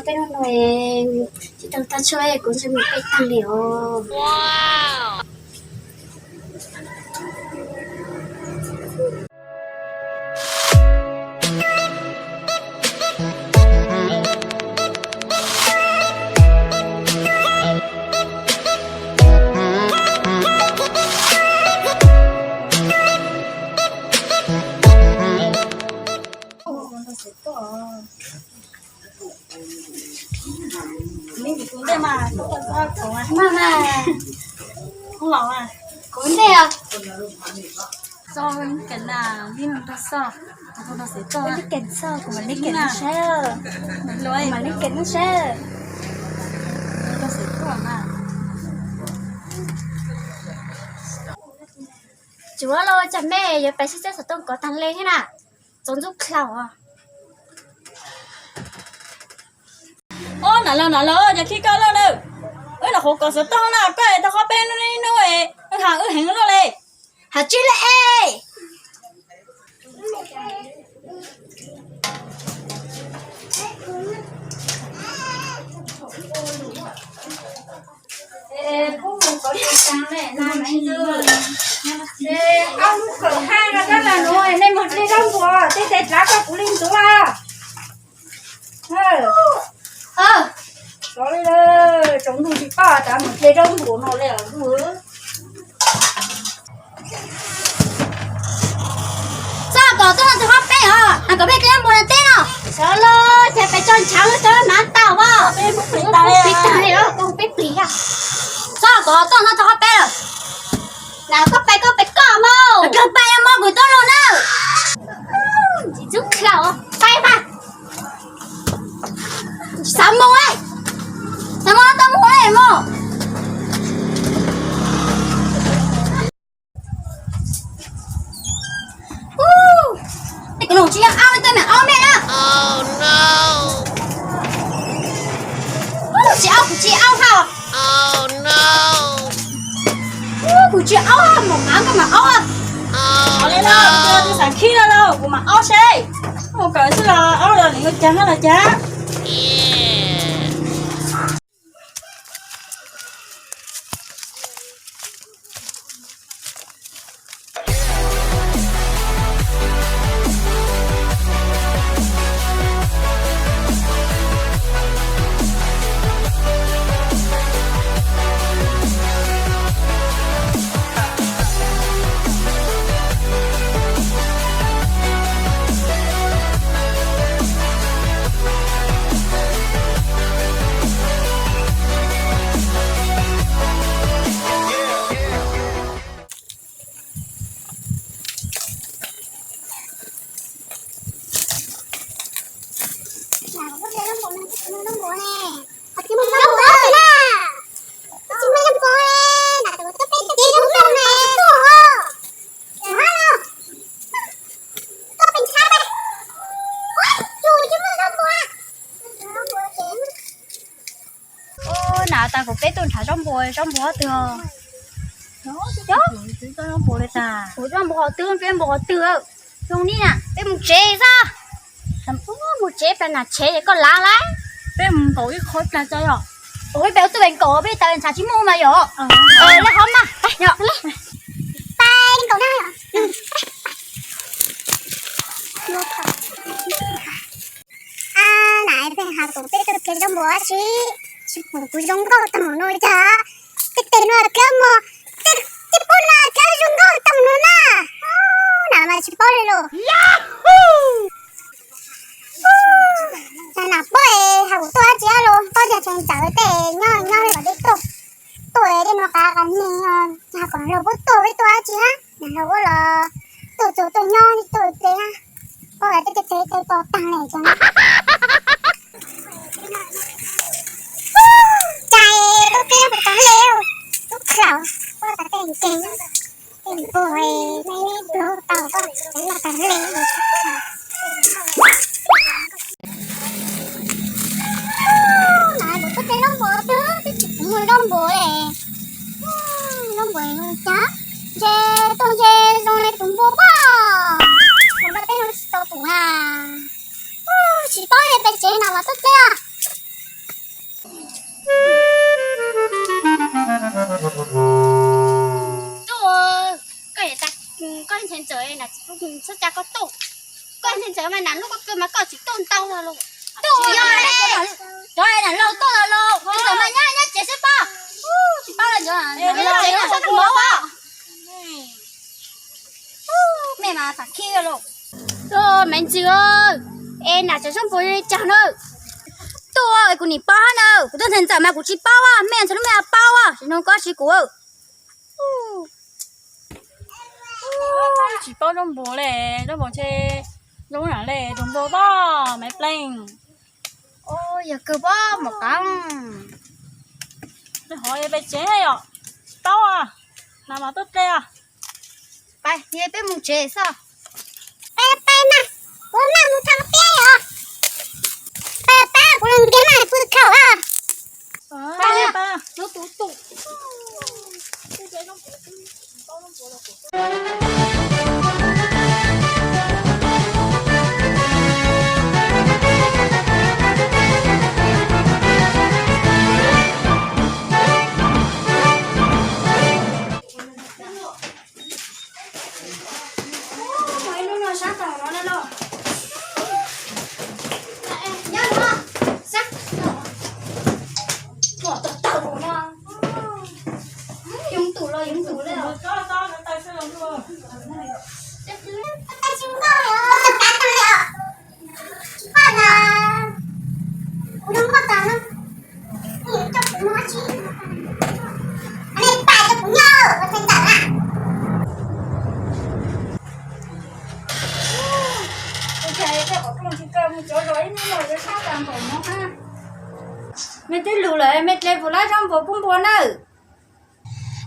Peb hnub no tsis tau tag tshuaj, kuv ntsej muag peb tag li os. Kuv ntej mas, kuv ntej os. Txo kev na, li no txo, li kev txo, kuv mam li kev no saib, kuv mam li kev no saib. Tsuav los cas me yuav pais sib txawb xov tooj kov tag le thiab na, txaus ntxub khaus. Ob, nam laug, nam laug, yog khib koj loj na, wb nyuam qhuav kov xov tooj no koj tau qhov peb hnub hnub es wb heev luaj li. Hais tsis li es. Kuv mus kov tsis tau ne, na me ntxwg. Ces ob lub kawm haj no koj lam nuv, nej mus dlej zaub npua, tej tes dlav koj kuv li ntxuav. Kov li lawm, tsaus ntuj tsis pab tas mus dlej zaub npua no li os. Txhob kom tuaj no txog qhov peb os, kom peb dlej zaub npua no teb no. Sawv los ces peb tso ntshav lub sawv hnav tau os. Peb plis tag li os, koj peb plis. Txhob kom tuaj no txog qhov peb lawm. Lam koj pais koj pais koj mog, kawg pais os mog, kuv tuaj los na. Tsis txub khaus, pais mas. Xav mus, xav mus tau mus li mog. Tej kuv nus tsis yog aub, tej me aub me na. Tsis aub, kuv tsis aub hab. Kuv tsis aub, mam mam koj mam aub. Ua li no, kuv xav khib no los kuv mam aub seb. Mus kawm xwb los aub los nws yuav cas hab los cas. Ua, na tas kuv peb tuaj nrhav zaub npua, zaub npua qhov twg os? Zaub npua li tas, kuv zaub npua qhov twg, peb npua qhov twg? Zoo li na, peb mus tsev xwb. Mus tsev plas nam tsev es koj lav lawm. Peb mus nkaum ib qho plas tso yom. Ua, peb ua tuaj pem nkaum, peb tas ntshav tsis muaj mas yom. Lawv qhov mas, pais nkaum na. A, na peb has kuv peb tuaj khiav zaub npua tsis, tsis pom kuv zoo nkauj tag mus no li cas. Tej tes no dlawb mos, tej poj no dlawb zoo nkauj tag mus no na. Na mas tsis paub li los. Nas poj es has kuv tuaj dab tsi los, koj tias tseem tsam tej nyob nyob li kom deb tuaj. Tuaj tej no qav qas nig, has kom laug puab tuaj peb tuaj dab tsi hab, nas laug puab los tuaj txug tuaj nyob tuaj ple na. Pab tej teb txhais tes to tag li cas. Txais tub teb puas tau le, tub khaum, pab tas tej nkeeg, tej npua, nej pluag tau, txais loj tag le. Mas kuv tuaj ple zaub npua twg twb tsis muaj zaub npua li. Zaub npua cas, ntshe tuaj ntshe zoo li tus npua pob, npua peb no tsis tau pum na. Tsis paub li, peb tsev no mas tuaj teb. Txhob cas koj tuaj, koj ntxhais mas nam lub koj kawg mas koj tsis tuaj ntau los. Tuaj, cov nam laug tuaj los los, ntxawm mas nyob nyob tsev xwb pob. Tsis paub los ntxawm, nam laug tsev no txhob nrog mov pob. Mej mas tam khib los. Me ntxwg, es nam tsev zaub npua li cas na? Tuaj es kuv nim paub hab na, kuv tuaj ntxhais ntxawm mas kuv tsis paub, mej ntxhais lub mej paub, tsis nug koj tsis kuv. Tsis paub zaub npua le, zaub npua ntshe zoo na le, tus npua pob Maiv Pleej. Yog kawg pob Maiv Pleej. Hov peb tsev yom, tsis paub, nam mas tuaj dle. Pais, peb mus tsev xwb. Pais, pais mas, kuv mam mus thov piab os. Pais, pais, kuv los ntiav mas pw khaum os. Yoov tus los yoov tus le. Mej twb lug lawm, mej dle puas laib zaub npua pub npua nawb.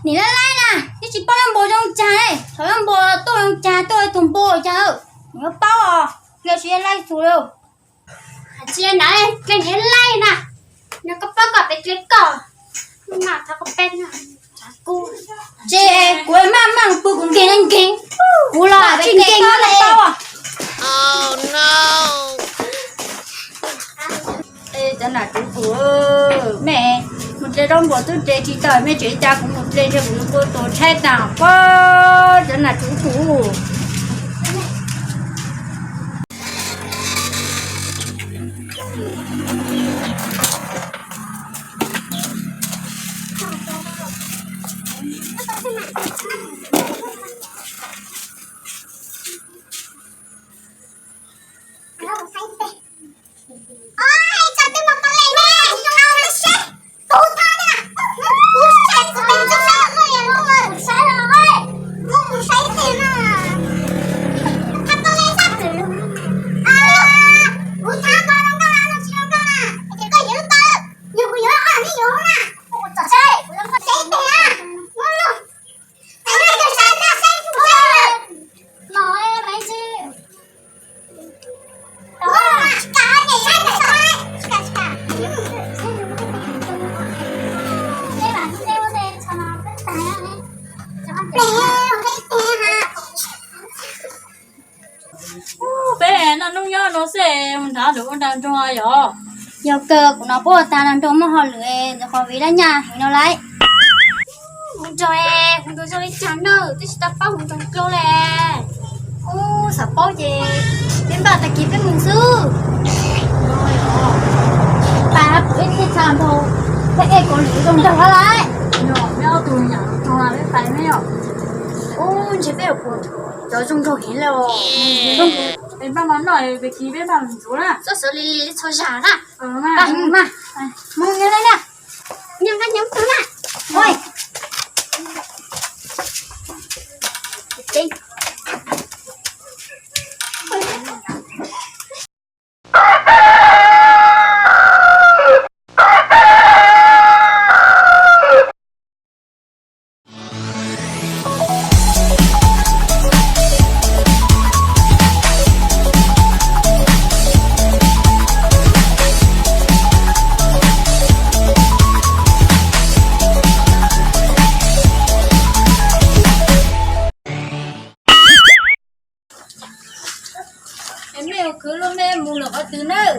Nim laib laib na, twb tsis paub zaub npua zoo cas, thaum zaub npua tuaj zoo cas, tuaj tus npua cas, nim yuav paub os, dle tsis laib tus li. Tsis na, dle nrhiav laib na, no koj paub koj peb dle koj, no thov koj peb na. Ces kuv maj maj pw kuv nkeeg nkeeg, kuv los tsis nkeeg no paub. Cov nam tswv tus, mej mus dle zaub npua twb dle tsis tau, mej tseem cas kuv mus dle ntshe kuv yuav kua tuag tshaib tas pob, cov nam tswv tus. Peb noj hnub nyob no xwb, nrhav lwm ua nrag nroog yom. Yog kawg, kuv no puab ua tag nrag nroog muaj hauj lwm, qhov viv laj nyaj heev no lauj. Kuv nrog, kuv nrog zoo li cas na, twb tsis tau paub kuv nrog dlua le. Ub, xav paub ces peb npaj tag kis peb mus xwb. Pab kuv ib txhia nrog, peb ej Kaus Lim zoo nraug hab lauj. Ub, ntshe peb ua puas cov zoo nraug heev le os. Peb npaj mov noj, tag kis peb npaj mus ntxuav na. Txhob sawv lig lig li txhua zag na. Mus na, nyob na, nyob tag na. Es mej ua kwv los mej mus lawm qhov twg nawb?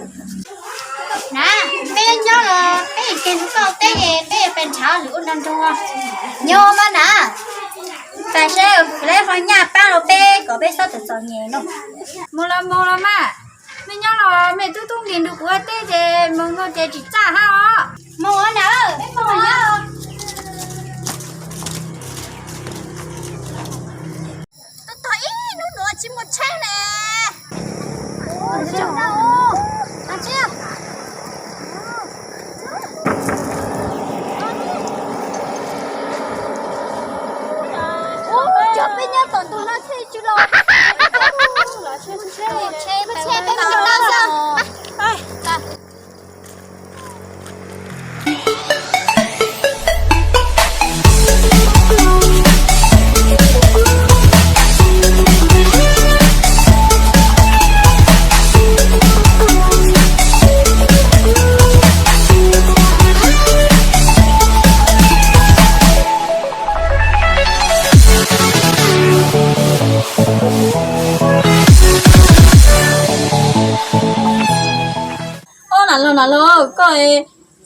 Na, peb nyob los peb yeej tig ntug koj teb es peb pes nrhav lwm ua nrag nroog. Nyob mas na. Tam sim no lawv ho nyaj pab los peb kom peb txhob txom txom nyem no. Mus los mus los mas, mej nyob los mej tub tub nqis nrug kuv ua teb ces mus no ces tsis txaj hab os. Mus na, mus na. Tau tog ib hnub nuav tsis mus tsheb ne. Cov peb nyob tom ntug no thiaj tsis los. Ob, nam laug, nam laug, koj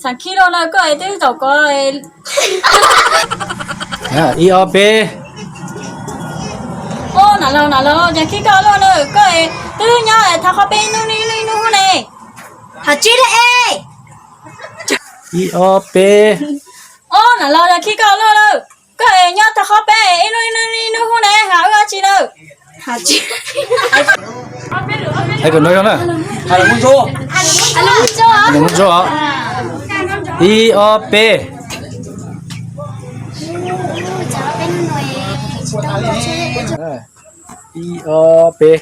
xav khib luaj na, koj twb zaum kov. Ib ob peb. Ob, nam laug, nam laug, yog khib koj luaj na, koj twb nyob tag qob peb ib hnub ib hnub ne. Hais tsis li es. Ib ob peb. Ob, nam laug, yog khib koj luaj na, koj nyob tag qob peb ib hnub ib hnub ne, hais wb dab tsi na? Hais kom nrov zoo na. Hais lus Hmoob Ntsuab. Ib ob peb. Ib ob peb.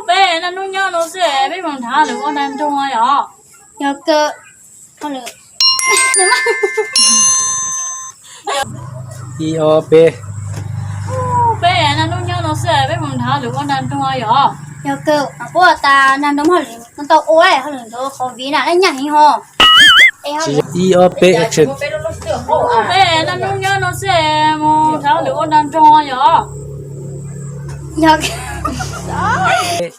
Peb naj hnub nyob no xwb, peb mus nrhav lwm ua nraag nroog yom. Yog kawg. Ib ob peb. Peb naj hnub nyob no xwb, peb mus nrhav lwm ua nraag nroog yom. Yog kawg, puab tas nraag nroog hauj lwm tau ua, hauj lwm ntawd qhov viv na, nyaj heev ho. Ib ob peb, action. Peb naj hnub nyob no xwb, mus nrhav lwm ua nraag nroog yom. Yog kawg.